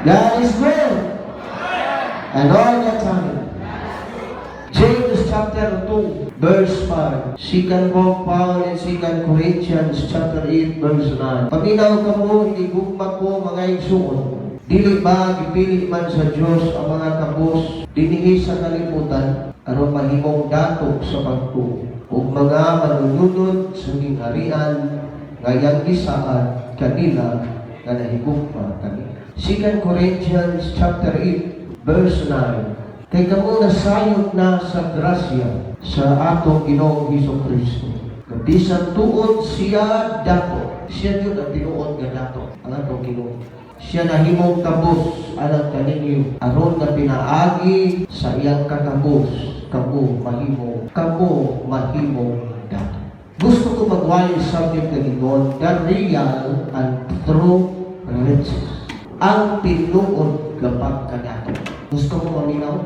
God is good. And all the time. James chapter 2, verse 5. Second book Paul in 2 Corinthians chapter 8, verse 9. Paminaw kamo, hinigugma ko, mga igsuon. Dili ba gipili man sa Dios ang mga kabos dinhi sa kalibutan aron mahimong dato sa pagtuo ug mga manununod sa gingharian nga iyang gisaad kanila nga nahigugma kanila? 2 Corinthians chapter 8 verse 9. Kay kamo nasayod na sa grasya sa atong Ginoong Hesus Kristo. Nga bisan tuod siya dato, siya jud ang tinuod nga dato, ang atong Ginoo. Siya nahimong kabos alang kaninyo aron nga pinaagi sa iyang kakabos kamo mahimong dato. Gusto ko magwali subject na ingon, the real and true riches. Ang tinuod nga pagkadato. Gusto mo maminaw?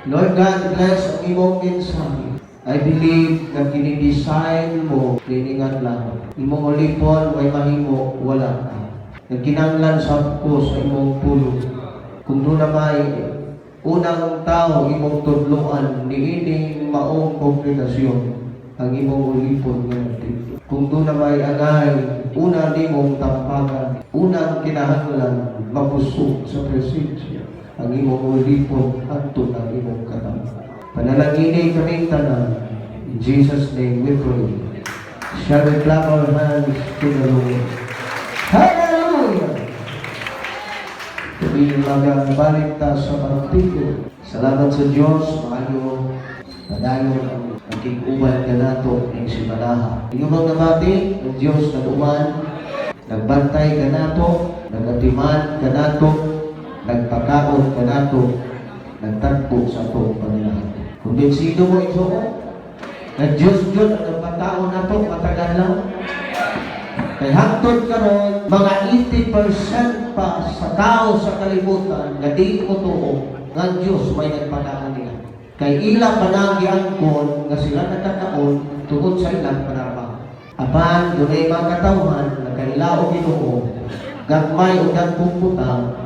Lord God, bless ang imong mensahe. I believe nga kini-design mo nining adlaw. Imong ulipon way mahimo wala ka. Nagkinahanglan sa ko sa imong pulong. Kung duna may unang tao imong tudloan niining maong kongregasyon, ang imong ulipon nga nagtudlo. Kung duna may angay, una nimong tampagan, unang kinahanglan mabusog sa presensya ang imong ulipon hangtod ang imong katawan. Panalangini kaming tanan. In Jesus' name we pray. Shall we clap our hands to the Lord? Hallelujah! Tuwing balik ta sa panagtigo. Salamat sa Diyos, maayo padayon ang nakig-uban kanato ning simanaha. Inyo bang nabati ang Diyos naduman, nagbantay kanato, nagatiman kanato, nagpakaon kanato, nagtagpo sa atong panginahanglan? Kumbinsido mo, igsoon, na Diyos jud ang nagpataon nato matag adlaw? Kay hangtod karon, mga 80% pa sa tao sa kalibutan nga di mo tuo nga ang Diyos may nagpataon nila. Kay ila pa nang giangkon nga sila nagkakaon tungod sa ilang panarbaho. Apan dunay mga katawhan nga kaila og Ginoo, gagmay o dagkong butang,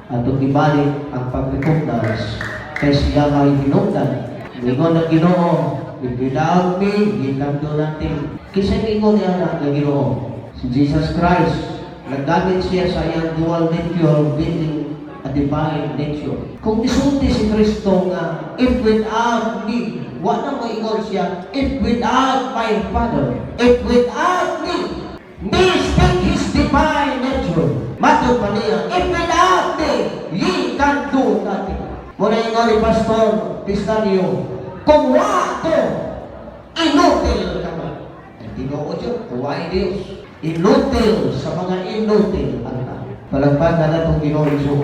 atong ibalik ang pag-recognize kay siya may hinungdan. Ingon ng Ginoo, "If without me, ye can do nothing." Kinsa ingon niya anak ng Ginoo? Si Jesus Christ. Naggamit siya sa iyang dual nature, being a divine nature. Kung isulti si Kristo nga, "If without me," wa na mo ingon siya, "If without my Father, if without me," me speak his divine nature. Matod pa niya, "If without me, ye can do nothing." Muna ingon ni Pastor Pistanio, kung wa to, inutil ka mo. Ay, Ginoo Diyos, tuwain Diyos. Inutil sa mga inutil ang tao. Palagpagan natong Ginoo Iso.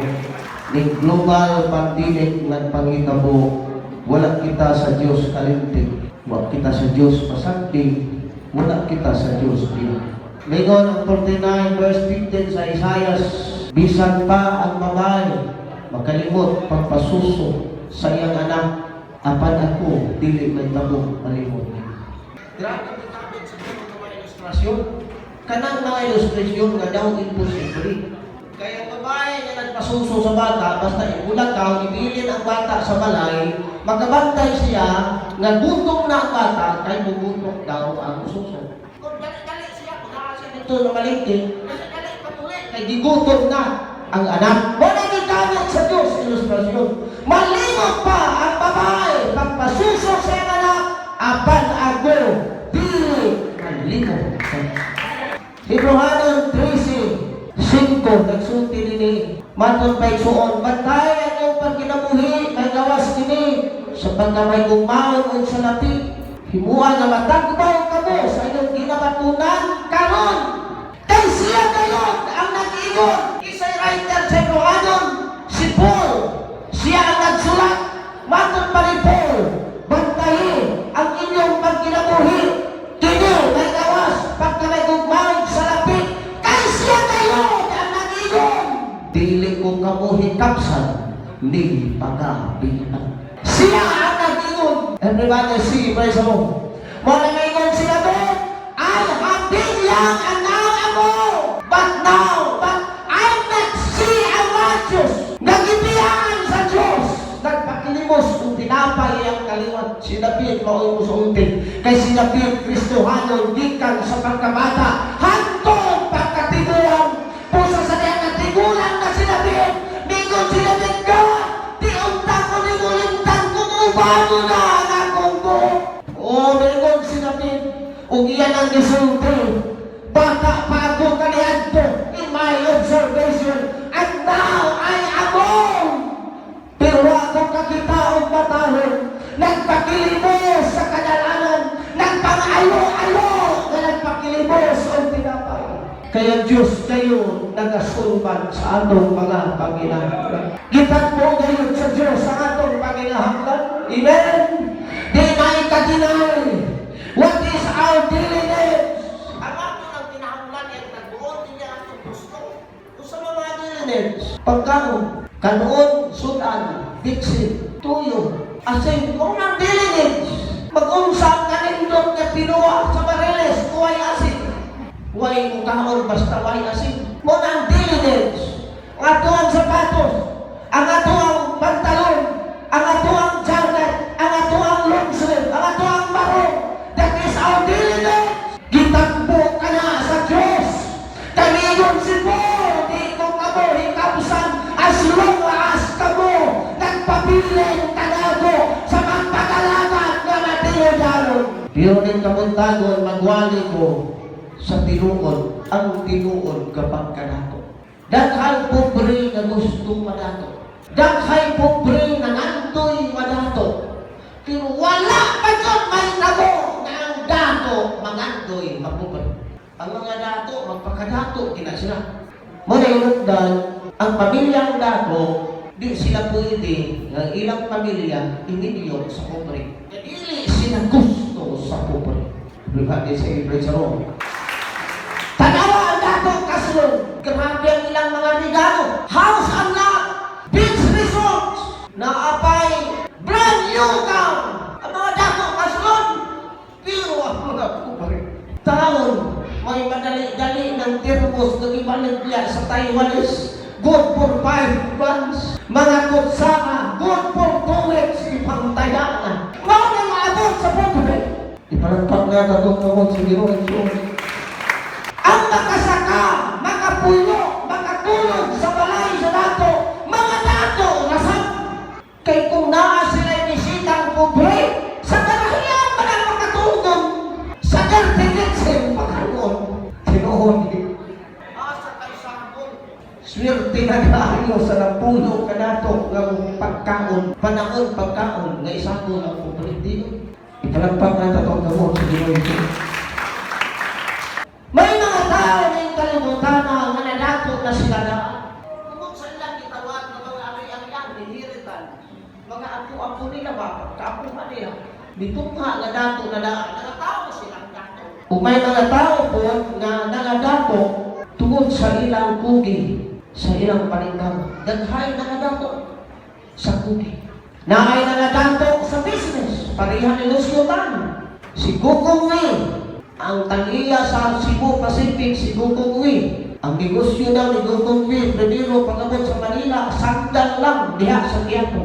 Ning global pandemic nagpangitabo, wala kita sa Diyos kalimti. Wala kita sa Diyos pasagdi. Wala kita sa Diyos biya. Lingon ang 49 verse 15 sa Isaiah, bisan pa ang babae makalimot pagpasuso sa iyang anak, apan ako dili mahitabo malimot. Grabe gigamit sa mga ilustrasyon. Kanang mga ilustrasyon nga daw imposible. Kaya ang babae nga nagpasuso sa bata, basta ibulakaw, ibilin ang bata sa balay, magabantay siya nga gutom na ang bata, kay mugutok daw ang suso. Kung dali-dali siya, kung naa siya dito na malingki, dali-dali patuli, kay gigutom na ang anak. Wala gigamit sa Diyos ilustrasyon. Malimot pa ang babae pagpasuso sa iyang anak, apan ako, dili malimot. Hebreohanon 13:5, nagsulti dinhi. Matod pa, igsuon, bantay ang iyong pagkinabuhi, kay gawas kini sa pagkamay gugmaon og salapi. Himua nga matagbaw kamo sa inyong ginabatunan karon. Kay siya gayon ang nag-ingon. Isa'y writer sa Hebreohanon, si Paul. Siya ang nagsulat. Matod pa ni Paul, bantayi ang inyong pagkinabuhi. Kini may gawas pagkamay gugmaon salapi. Kay siya gayon ang nag-ingon. Dili ko kamo hikapsan ni pagabian. Siya ang nag-ingon. Everybody see, praise the Lord. Mo na ngayon sila doon, "I have been young and now I'm old. But now, but I'm not see Si David mao'y musulti. Kay si David, Kristohanon gikan sa pagkabata hangtod pagkatigulang. Busa sa diha nga tigulang na si David, mingon si David, "God, di unta ko nimo limtan kung ubanon na ang akong buhok." Oh, mingon si David, ug iyan ang gisulti, "Bata pa ako kaniadto in my observation, and now I am old. Pero ako kakita og matahom, nagpakilimos sa kadalanan, nagpang-alo-alo nga nagpakilimos og tinapay." Kaya Diyos kayo nagasulman sa atong mga panginahanglan. Gitagbo gayud sa Diyos ang atong panginahanglan. Amen? Di may ka-deny. What is our daily needs? Ang ato ng kinahanglan ay nagbuot niya atong gusto. Unsa man mga daily needs? Pagkaon, kanuon, sudan, bitsin, tuyo, asin, kung ang daily needs. Mag-unsa ang kanindot nga tinuwa sa Mariles, way asin. Way mukaon basta way asin. Mao na ang daily needs. Ang ato ang sapatos, ang ato ang pantalon, ang ato ang jacket, ang ato ang long sleeve, ang ato ang barong. That is our daily needs. Gitagbo ka na sa Diyos. Kanigon si Paul, "Di ko kamo hikapsan as long as kamo nagpabilin kanato sa magpagalagat nga matinudanon." Pero ning kabuntagon, magwali ko sa tinuod, ang tinuod kapag kanato. Daghay pobre nga gustong madato. Daghay pobre nga ngandoy madato. Pero wala pa jud may tabo nga ang dato mangandoy mapobre. Ang mga dato, magpakadato kina sila. Mo na inundan, ang pamilyang dato, di sila pwede nga ilang pamilya imilyo sa pobre. Dili sila gusto sa pobre. Everybody say, "Praise the Lord." Tanawa ang dato kasulod. Grabe ang ilang mga regalo. House and lot, beach resorts, naapay brand new gown. Ang mga dato kasulod. Pero ang mga pobre, taon, may madali-dali ng termos na ibaligya sa Taiwanese. Good for 5 months. Mga kutsara, good for 2 weeks. Ipangtaya na. Mao na maabot sa pobre. Ipalagpak nga katong kamot sa Ginoo. Ang makasaka, makapuyo, makatulog sa balay sa dato, mga dato rasab. Kay kung naa sila bisitang pobre, sa karahiyan man ang makatulog, sa dirty kitchen pakanon. Tinuod. Asa kay sabon. Swerte na kaayo sa napuyo kanato nga pagkaon, panahon pagkaon nga isabon ang pobre. Dili. Ipalagpak nga tatong kamot sa Ginoo. May mga tao ng kalibutan na nga nadato na sila na. Tungod sa ilang gitawag ng mga ari-arian, inheritan, mga apo-apo nila ba, pagkaapo nila, bitungha nga dato na daan, nga tao silang dato. Ug may mga tao po nga nangadato tungod sa ilang kugi, sa ilang paningkamot. Daghay nangadato sa kugi. Naay nangadato sa business, pareha ni Lucio Tan. Si Gokong Wei, ang tag-iya sa Cebu Pacific, si Gokong Wei. Ang negosyo daw ni Gokong Wei, primero pag-abot sa Manila, sandal lang diha sa Quiapo.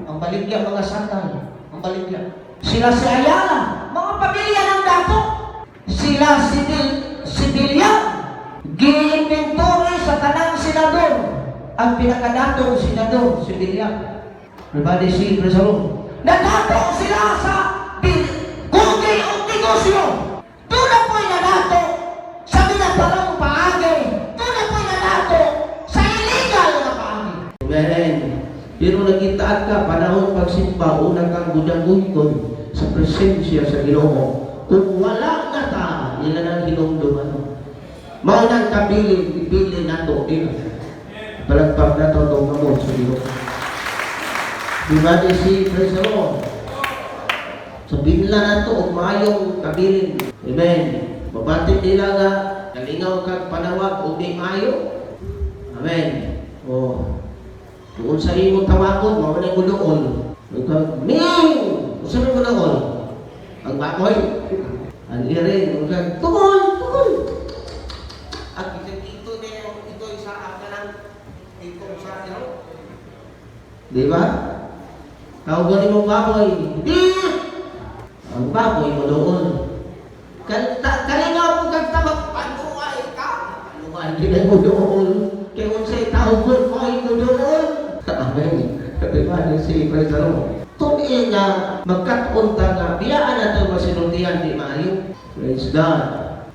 Ang baligya mga sandal, ang baligya. Sila si Ayala, mga pamilya ng dato. Sila si Villar, gi-inventory sa tanang senador. Ang pinakadatong senador, si Villar. Everybody say, "Praise the Lord." Nadato sila sa kugi o negosyo. Doon na po'y nadato sa binatarong paagi. Doon na po'y nadato sa illegal na paagi. Amen. Pero nagitaan ka, panahon pagsimba, unang kang gudang-guygon sa presensya sa Ginoo. Kung wala na ta, ila nang hinumduman. Mao nang kabilin, ipili nato nila. Palagpak nato itong kamot sa Ginoo. Everybody say, "Praise the Lord." Sa binla nato og maayong kabilin. Amen. Mabati nila nga kalingaw kag panawag og di maayo. Amen. Oh. Kung sa imong tawagon, mao na gulool. Ikaw, Ming! Unsa man gulool? Ang bakoy. Ang iring, ug tungol, tungol. At dito niya ito sa kanang dito sa iro. Di ba? Tawagan ni mong baboy. Di! Ang baboy mo doon. Kanta, kalingaw mo kanta, magpanuay ka. Panuay, di na mo doon. Kaya unsay tawag mo mo doon. Amen. Diba, si praise the Lord. Tuni nga, magkat-on ta nga, biyaan na ito masinultihan, di maayo. Praise God.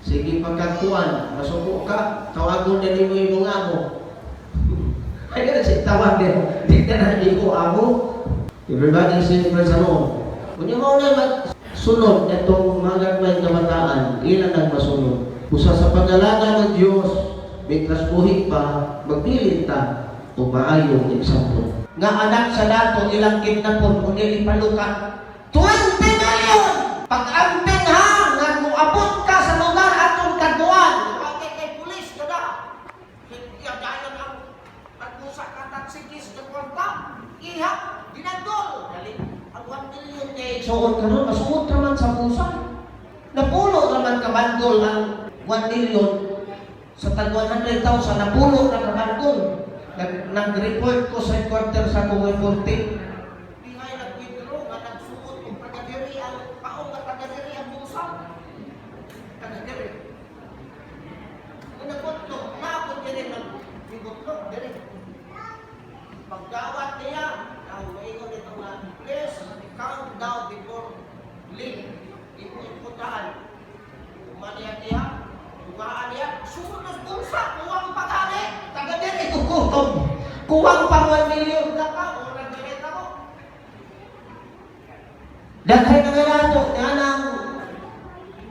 Sige pagkatuan, masuko ka, tawagon na nimo imong amo. Ay, ganun siya tawag din. Di na na imo amo. Everybody say, "Praise the Lord." Kunya mo na magsunod itong mga gagmay kabataan, ilan ang masunod? Usa sa pag-alaga ng Diyos, mientras buhi pa, magbilin ta o maayong example. Nga anak sa dato, ilang kidnapon, unya ipalukat. 20 million! Pag-amping ha, nga muabot ka sa lugar atong kaduan. Kay kay pulis ka na. Kaya dayon ang pagbusa ka tagsigis na kwanta. Iha, ginagdol. Dali, ang 1 million kay suot karon, masuot raman sa pusa. Napulo raman ka bandol ang 1 million sa tag 100,000, napulo na ka bandol. Nag-report ko sa headquarter sa akong reporting. Di nag-withdraw nga nagsuot og taga-diri ang paong nga taga-diri ang busa. Taga-diri. Kung nagbutlog, naapod diri nag-butlog diri. Pagdawat niya, ang maingon nito nga, "Please count down before leave." Ipo-iputaan. Umaniya niya, dugaan niya, sunod na bulsa, kuwang pa gani. Taga diri gugutom. Kuwang pa 1 million na ka, o nagganit ako. Daghay na nga nato, nga nang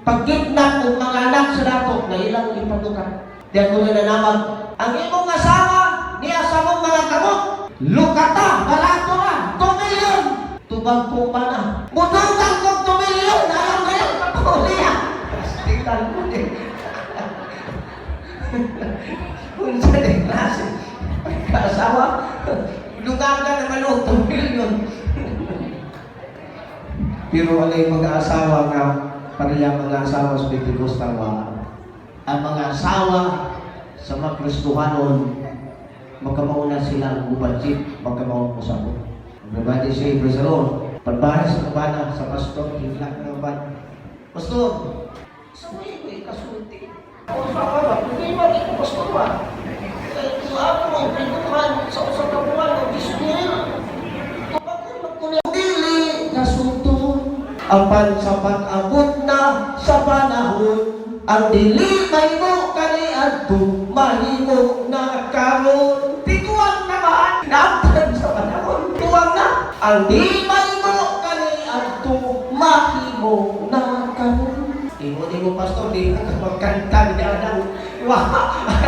pagkidnap og mga anak sa dato na ilang ipadukan. Di ako na nanamag, ang imong asawa, niya sa mong mga kamot, lukata, barato na, 2 million. Tubag ko pa na. Mudugang kog 2 million, alam na yun, kapuli. Tingnan mo eh. Kung sa di klase, pagkaasawa, lugagan naman o, 2 million. Pero alay mga asawa nga, pareha mga asawa sa Pentecostal wa. Ang mga asawa sa mga Kristohanon, magkamauna sila mubudget, magkamaon mo sabot. Everybody say, "Praise the Lord." Pagbahay sa kabana, sa pastor, higla ka ng ban. "Pastor, sa may ko ikasulti. Ako sa ba, problema di ko, pastor ba? Kaya kung ako ang pinuhan sa usa ka buwan o 10,000. Dili kasulton apan sa pag-abot na sa panahon, ang dili mahimo kaniadto mahimo na karon." Tiguang naman naabtan sa panahon, tuwang na. Ang di mahimo kaniadto mahimo na karon. Ingon mo, "Pastor, di ka magkanta ni Adang." Wah,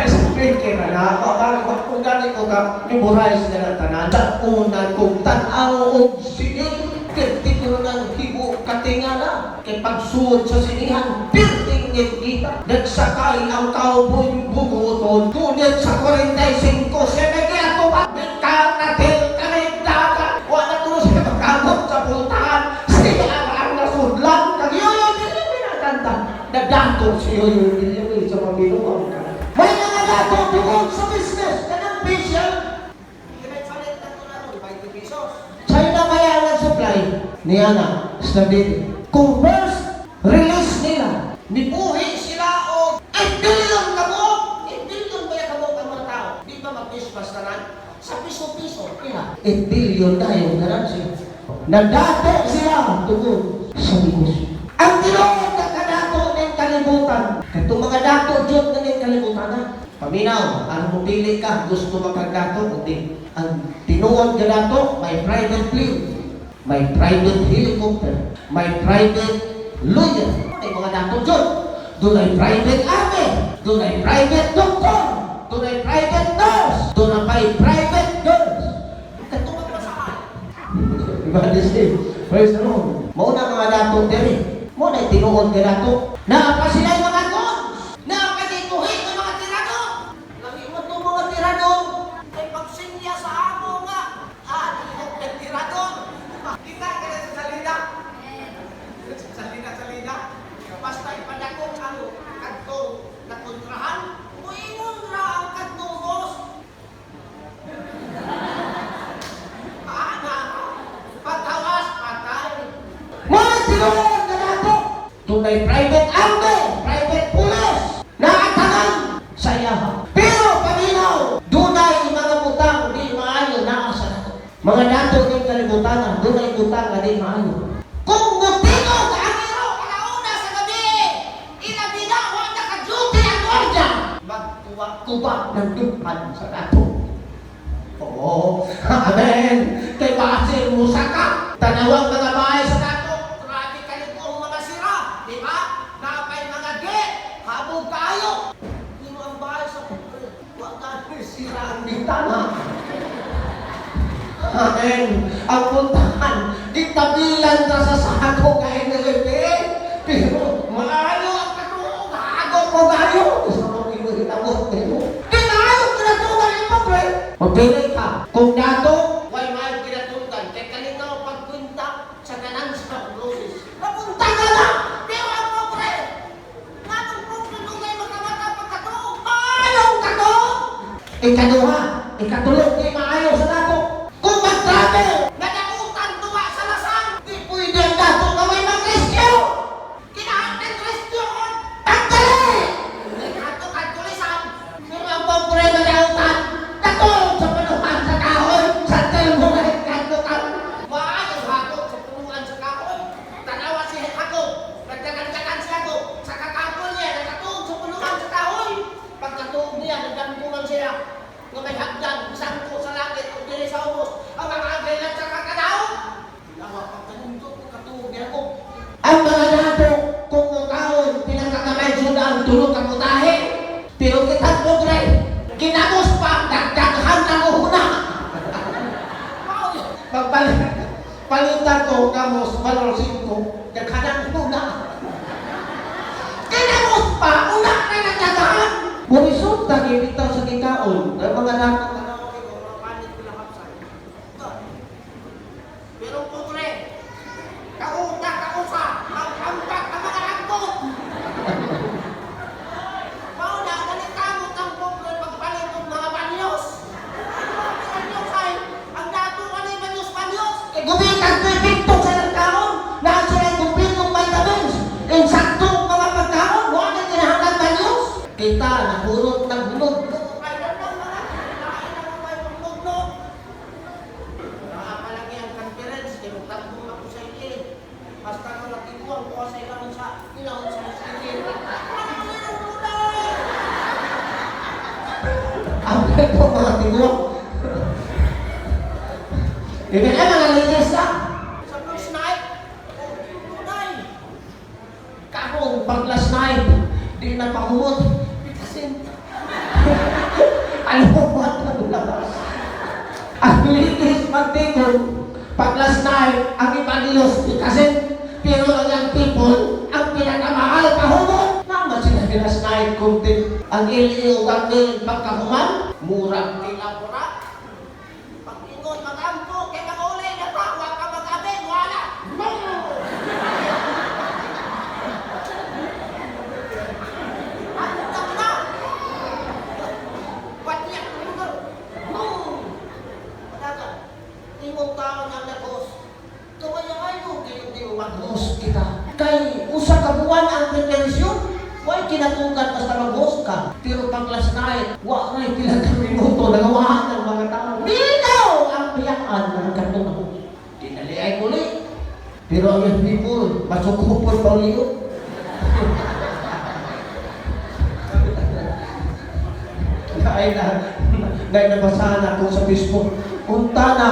speaker na ako. Kung gani ko ka, memorize na lang tanan. Una kong tan-aw og sining, pirti ko nang hibo katingala. Kay pagsuod sa sinihan, pirting ngit. Nagsakay ang cowboy buguton. Ngunit sa 45, siya nagyato pa. Nagkakatil kami dagat. Wala ko siya makabot sa pultahan. Siya ang nasudlan. Kag yoyo, dili pinakanta. Nadato si Yoyo Dili sa Panginoon. May mga dato tungkol sa business. Kanang facial. Kinaipalit na ito na ron, 20 pesos. China kaya ang nag-supply niya na stability. Kung first release nila, nibuhi sila og 8 billion kabuok. 8 billion ba yung kabuok ang mga tao? Di ba mag-Christmas tanan? Sa piso-piso, pila? 8 billion na yung currency. Nadato sila tungkol sa negosyo. Ang tinuod na kadato ng kalibutan, katong mga dato jud na ng kalibutan na. Paminaw, ang mupili ka, gusto makagdato, kundi ang tinuod nga dato, may private plane, may private helicopter, may private lawyer, may mga dato jud. Doon ay private army, doon ay private doctor, doon ay private nurse, doon ay private girls. Katong magpasahan. Everybody say, "Praise the Lord." Mao na mga dato diri. Mao na tinuod nga dato. Naa pa sila mga guns. Naa pa buhi ng mga tirador. Lami mo itong mga tirador. Kay pagsinya sa amo nga. Ah, di tirador. Kita ka na sa salida. Salida, salida. Basta ipadakop ang kadto na kontrahan, muingon ra ang kadto boss. Ah, na, patawas, patay. Mga tinuod na Dunay private army, private police, naatanan sa iyaha. Pero paminaw, dunay mga butang di maayo naa sa dato. Mga dato ng kalibutan, dunay butang nga di maayo. Kung mutingog ang iro 1:00 sa gabi, ilabi na wa naka-duty ang gwardiya, magtuwa-tuwa ng dughan sa dato. Oo, amen. Kay basin mo ka. Tanawang mga bahay sa dato, grabe kalit ang mga sira, di ba? Napay mga gate, habog kayo. Pero ang bahay sa pobre, wa ka sira ang bintana. Amen. Ang puntahan, gitabilan na sa sako kay NLP. Pero maayo ang katuog, hago ko gayo. Gusto mo inuhitabot mo. Di maayo kinatugan ang pobre. Mapili ka. Kung dato, way maayo kinatunggan. Kay kalinaw pagkwinta sa ganansya og losses. Napunta ka na! Pero ang pobre, nganong pobre dugay makamata pagkatuog? Maayong katuog! Ikaduha, ikatulog, di maayo sa dato. Kung mag-travel, nadautan duwa sa lasang, di pwede ang dato nga may mag-rescue. Kinahanglan rescue on tanggali! Ikato kadtulisan, pero ang pobre madautan, katulog sa punuan sa kahoy, sa tilmo na ikadlutan. Maayo hakot sa punuan sa kahoy. Tanawa si Jacob, nagdagan-dagan si Jacob, sa kakapon niya, nakatuog sa punuan sa kahoy. Pagkatuog niya, nagdampuman siya, nga may hagdan, sangko sa langit, o dili sa ubos, ang mga anghel at sa kakanaw. Lawa pagkanindot ng katuog ni Jacob. Ang mga dato, kung mutaon, pinakakamay jud ang tulog ang mutahe. Pero kitang pobre, ginamos pa, dagdaghan na una. Pagpalit, palitan ko, gamos, valor 5, daghanan una. Kinamos pa, una na nagdaghan. Muresulta kay bitaw sa gikaon, ang mga dato tanaw kay mga panit nila hapsay. Pero pobre, kauna kausa, maghampak ang mga rangkot. Mao na, nalikamot ang pobre pagpalit ng mga banyos. Ang mga banyos ay, ang dato ka na banyos-banyos. Eh, gumikan ko epekto sa ilang kaon. Na sila kumpletong vitamins. Insakto mga pagkaon, wala na kinahanglan banyos. Kita, nahurot ng hulog. Ay, lang mga, kain na may hulog, no? Nakapalagi ang conference, tinutambong ako sa ilin. Basta ko natiguan ko sa ilang sa ilang sa ilin. Ang po mga tiguan. Hindi ka mga linis ah. Sa first night, oh, tunay. Karon, pag last night, di na pahumot. Kasi, ano ba ang labas? Ang linis magtingon, pag last night, ang iba Diyos, kasi, pero ang young people, ang pinakamahal pahumot. Naman sila last night, kunti, ang iliw, ang pagkahuman, murag tilapura. Pag ingon, magampo, kay manguli na pa, wa ka mag-aben, wala. No! Andam na! Watyak, lugar. No! Padagan, imong tao nga nag-host. Tumaya kayo, kayo di mag-host kita. Kay usa ka buwan ang preparation, way kinatugan basta mag-host ka. Pero pag last night, wa may pila ka minuto nagawahan ng mga tao. Minaw ang biyakan ng katong host. Dinali ay muli. Pero ang young people, masukupon pa uliyo. Ay na, na nabasahan ako sa Facebook. Unta na,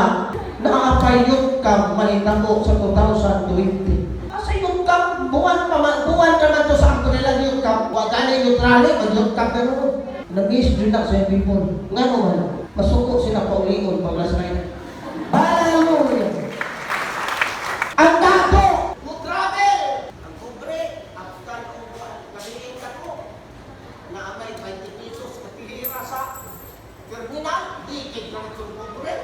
naapay youth camp mahitabo sa 2020. Asa youth camp? Buwan pa man, buwan ka man to sa ako nila youth camp. Wa gani youth rally, mag youth camp na noon. Na-miss jud na sa young people. Nga naman, masuko sila paulion pag last night. Hallelujah! Ang dato! Mo travel! Ang pobre, after kung buwan, kaliin ka ko. Na may 20 pesos katihira sa terminal, dikit lang itong pobre.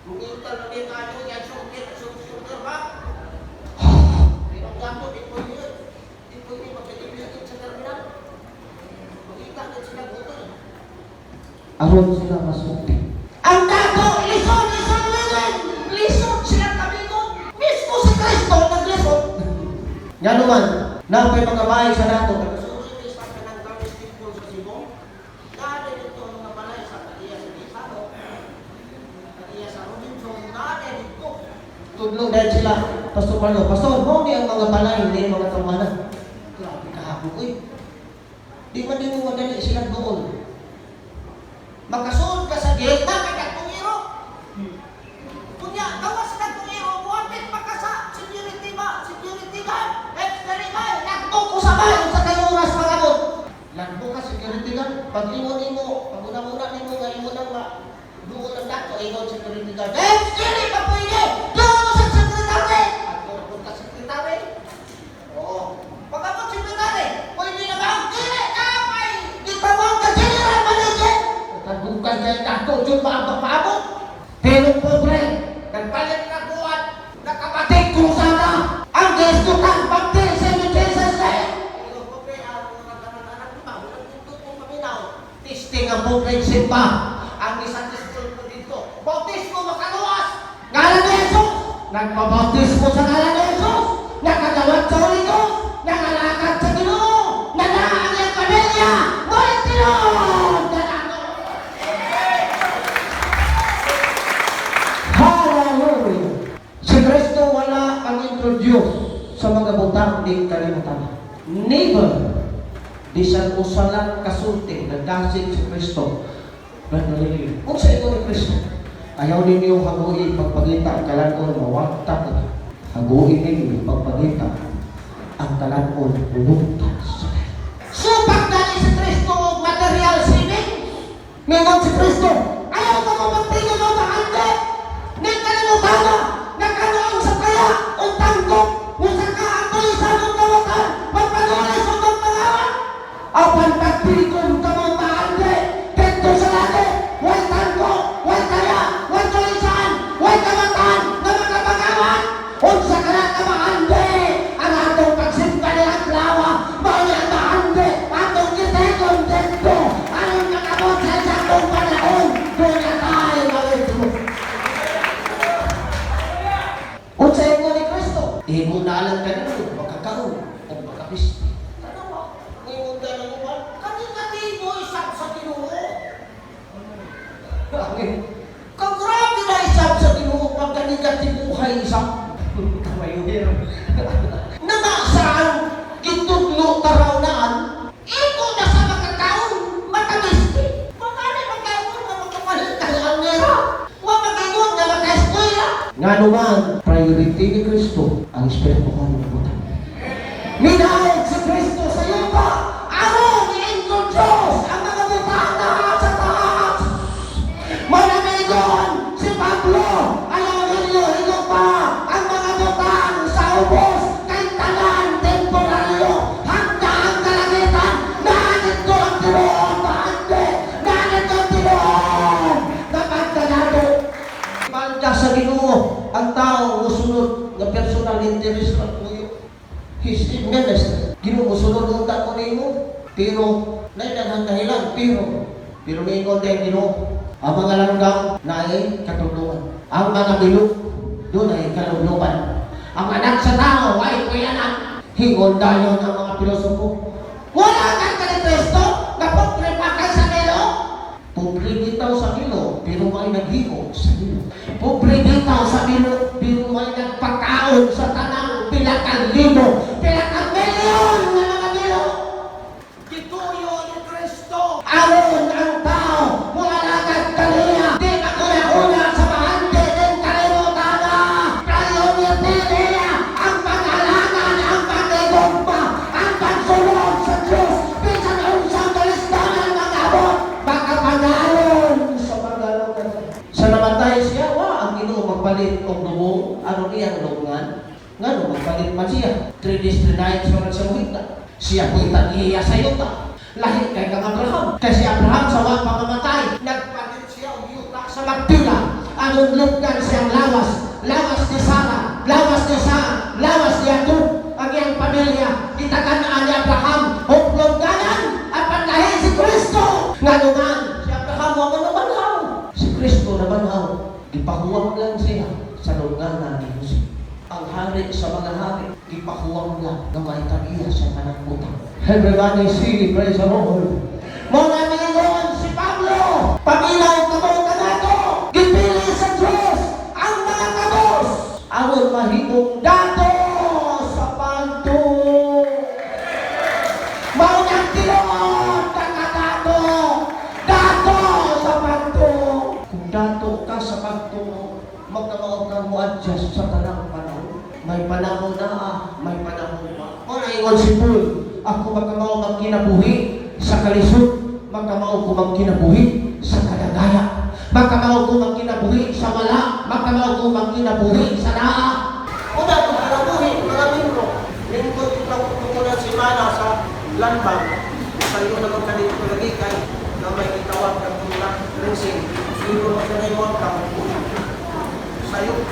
Mungita na din tayo yan, sugar, sugar ba? Pero ang dato, di pwede, di pwede magkatiliin sa terminal. Mangita din sila hotel. Aron sila masuki. Ang dato, lisod, lisod, lisod, lisod sila kamigon. Mismo si Kristo naglisod. Nga naman, napay mga bahay sa dato. Taga-suroy ni sa kanang Garnis Temple sa Cebu. Naa dito ang mga balay sa kaniya sa Gisano. Kaniya sa Robinson, naa dito. Tudlo dahil sila, Pastor Marlo, "Pastor, mo ni ang mga balay, hindi ang mga tawanan." Grabe kahapon, uy. Di man din mo madali sila doon. Makasulod ka sa gate, bakit akong iro? Kunya, gawas ka kung iro, muapit pa ka sa security ba? Security guard, ex-security guard, lagbo ko sa bahay, sa kayo oras pangabot. Lagbo ka security guard, pag ingon nimo, pag una-una nimo nga imo nang ma, doon ang dato, ingon security guard, "Eh, dili pa pwede, doon mo sa secretary." Ako na ka secretary. Oo. Pag abot secretary, "Pwede na ba?" "Dili ka, may gitawag ka general manager." Tagukay kay dato, yun maabot paabot. Pero pobre, nagpalit na buwan, nakabating krusada, ang gistutan, baptism in Jesus' name. Pero pobre, ang mga anak ba, walang dito kong paminaw. Testing ang pobre simba. Ang isang school ko dito, bautismo makaluwas. Ngalan ni Jesus. Nagpabautismo sa ngalan ni Jesus. Nakagawad sa Holy Ghost. Nangalakad sa Ginoo. Nana ang iyang pamilya. Mo'y tinuod. Nanano. Hallelujah! Si Kristo wala ang introduce sa mga butang di kalimutan. Never. Bisan usa lang kasulti nagdasig si Kristo. Hallelujah. Unsa ingon ni Kristo? "Ayaw ninyo hagui pagpangita ang kalan-on, mawagta ko. Hagui ninyo pagpangita ang kalan-on, lungtad sa Supak dali si Kristo og material saving. Ningon si Kristo, ayaw ka mo magtigo mo maande. Ning kalimutan mo, nakanoong sa kaya, o tangkop, musaka ang tulisan og kawatan, magpanulis og magpangawan. Apan pagtigom ka mo maande, dito sa langit, way tangkop, way kaya, way tulisan, way kawatan, nga makapangawan. Unsa ka na ka maande, ang atong pagsimba nilang klawa, mao ni ang maande, atong gitigom dito, aron makabot sa isang panahon, doon na tayo mawithdraw. Unsa ingon ni Kristo? Imo na lang kanino makakaon o makabisti. Tanawa, ngayon ka ng uwan, kanina di mo isap sa Ginoo. Kagrabe na isap sa Ginoo pag kanika tibuhay isap. Kamayuhir. Nama saan kitudlo tarawnaan, iko na sa makakaon, makabisti. Mamani magkaon nga makapalit kay ang nera. Wa makaingon nga makaeskwela. Nga naman, priority ni Kristo ang espiritual na butang. Minaog si Kristo sa yuta, aron i-introduce ang mga butang na sa taas. Manamigon si Pablo, ayaw ninyo higugma ang mga butang sa ubos kay tanan temporaryo hanggang ang kalangitan. Naanit ko ang tinuod, maande, naanit ko ang tinuod, napagkanato. Balda sa Ginoo ang tao musunod nga personal interest ang puyo. His minister. Ginoo, musunod unta ko nimo, pero nay daghang dahilan, pero niingon din Ginoo, ang mga langgam naay katulungan. Ang mga bilog doon ay kalubluban. Ang anak sa tao ay kuyanan. Hingon dayon ang mga pilosopo. Wala kang kani Kristo, napobre pa kay sa kilo. Pobre bitaw sa kilo, pero may naghigo sa kilo. Pobre bitaw sa kilo, pero may nagpakaon sa tanang pila ka libo, pila ka milyon nga mga kilo. Gituyo ni Kristo. Aron ang tao, mualagad kaniya, di maguna-una sa maande din kalimutan na. Priority niya ang pag-alagad, ang pag-igugma, ang pagsunod sa Diyos. Bisan unsang kalisdanan mag-abot, makapagayon sa pag-alagad. Sa namatay siya, wa ang Ginoo magpalit og lubong aron iyang lubngan. Ngano magpalit man siya? 3 days, 3 nights man siya muhita. Siya po'y tag-iya sa yuta. Lahi kay kang Abraham. Kasi Abraham sa wa pa mamatay, nagpalit siya og yuta sa Macpela. Aron lubngan siyang lawas. Lawas ni Sarah, lawas ni Sarah, lawas ni Jacob, ang iyang pamilya. Gitagan-an ni Abraham, og lubnganan, apan lahi si Kristo. Ngano man, si Abraham wa man nabanhaw. Si Kristo nabanhaw. Gipahuwang lang siya sa lubnganan ni Jose. Ang hari sa mga hari, gipahuwang lang nga may tagiya sa tanang butang. Everybody see, praise the Lord. Mao na miingon si Pablo, "Paminaw kamo kanato, gipili sa Diyos ang mga kabos, aron mahimong dato sa pagtuo." Mao nang tinuod ka kadato, dato sa pagtuo. Kung dato ka sa pagtuo, magkamao kang mo-adjust sa tanang panahon. May panahon na, may panahon pa. Mao na ingon si Paul, "Ako magkamao magkinabuhi sa kalisod, magkamao ko magkinabuhi sa kadagaya. Magkamao ko magkinabuhi sa wala, magkamao ko magkinabuhi sa naa." Una, kung kinabuhi, mga membro, lingkod ko lang tungkulan si Mana sa landbank. Sa iyo naman ka dito lagi kay na may gitawag ng tula, rinsing. Siguro sa na yung account.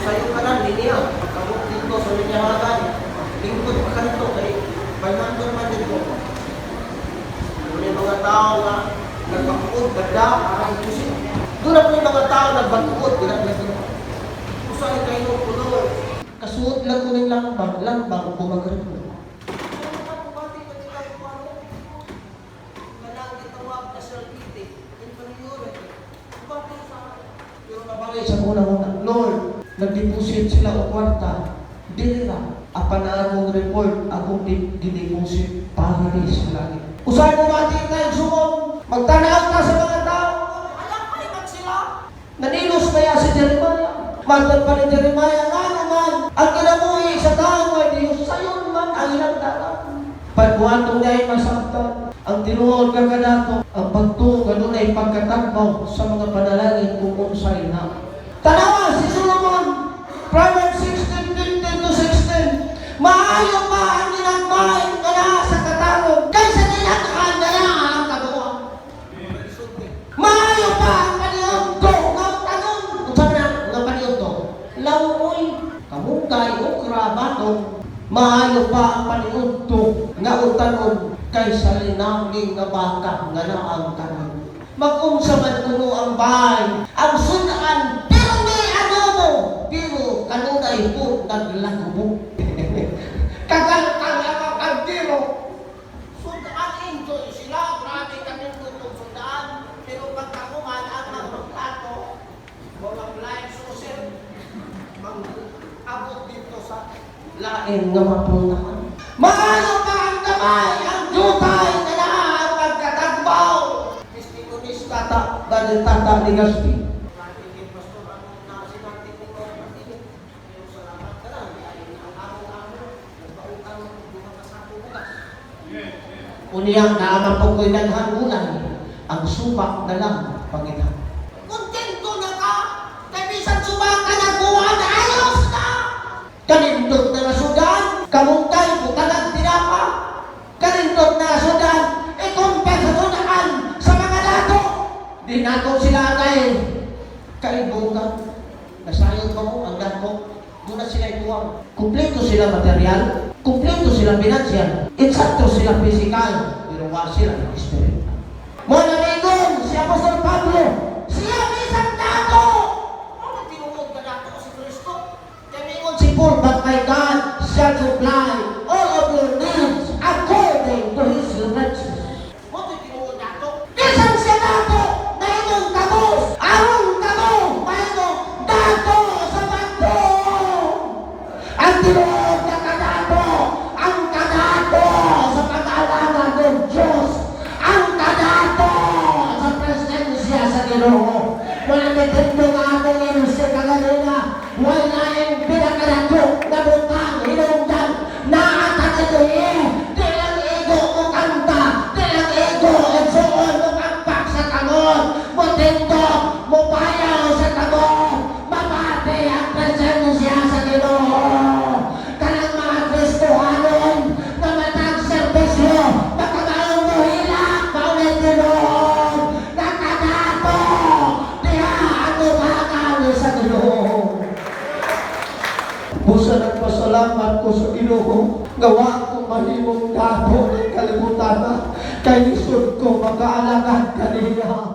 Sayo ka lang, linya. Pagkamot dito sa linyahagan, lingkod pa ka nito kay 500 man dito. Doon yung mga tao nga nagpakukod, ganda, para ikusin. Doon na po yung mga tao nagpakukod, ginaglasin. Usahay kayo, kulor. Kasuot lang ko ng langbang, langbang ko magrito. Pero nabangay sa una-una, "Lord, nag-deposit sila og kwarta. Dili ra. Apan na akong report, akong dideposit para sa langit." Usahay mo mati tayo sumon, magtanaw ka sa mga tao. Alam pa naman sila. Nanilos kaya si Jeremiah? Matod pa ni Jeremiah, nga naman, ang kinabuhi sa tao ay Diyos, sayon man ang ilang dalan. Pagbuhatong niya ay masabtan, ang tinuod ka kanato, ang pagtuo kanunay pagkatagbaw sa mga panalangin kung unsay na. Tanawa si Solomon, Proverbs 16, 15 to 16, "Maayo pa ang ginagmay nga naa sa katarong kaysa ginaghan nga naa ang kabuang. Maayo pa ang paniudto nga tanon." Unsa man ang nga paniudto? Lawmoy, kamunggay, okra, batong. "Maayo pa ang paniudto nga utanon kaysa linaming nga baka nga naang kanon. Mag-unsa man kuno ang bahay, ang sudan pero may adobo, pero kanunay po naglagubo." Kagalkal ang kaldero. Sundaan, enjoy sila. Grabe kami lutong sundaan. Pero pagkakuman ang mga plato, mga blind social, mang-abot dito sa lain nga mapuntahan. Maayo pa ang gamay, ang jutay nga naa ang pagkatagbaw. Testimonis tata, dahil tata ni Gaspi. Natin pastor, anong nasinantin ni mga kapatid. Pero salamat ka lang. Dahil ang amo-amo, nagpautang 2 ka sako bugas. Unya naaman po ko'y daghan gulay, ang supak na lang pangita. Kontento na ka! Kay bisan sumaka na buwan, ayos na! Kanindot na nasudan, kamungkay, butanag tinapa. Kanindot na nasudan, i-compare sa sudan sa mga dato. Di nato sila kay kaibugan. Nasayod mo ang dato, doon na sila ituwang. Kumpleto sila material, kumpleto sila financial, insakto sila physical, pero wa sila espiritual. Mo na si Apostol Pablo, siya bisan dato. Ano tinuod ka nato si Kristo? Kaya si Paul, "But my God shall supply all of your needs according to His riches." Mo tinuod nato? Bisan siya dato, nahimong kabos, aron kamo, mahimong dato sa pagtuo. Ang tinuod na kadato, ang kadato sa pag-alagad ng Diyos, ang kadato sa presensya sa Ginoo. Wala nitendo nga atong ilusyo kaganina, wala yung pinakadato na butang, hinungdan, naatag ito. Di lang ego mo kanta, di lang ego and so on, mo pagpak sa kamot, mo tindog, mo bayaw sa kamot, mabati ang presensya sa Ginoo. Kanang mga Kristohanon na matag serbisyo, makamaong mo hilak, maulit tinuod, nakadato, diha ang umakan sa Ginoo. Busa nagpasalamat ko sa Ginoo nga wa ko mahimong dato ng kalibutan kay lisod ko makaalagad kaniya.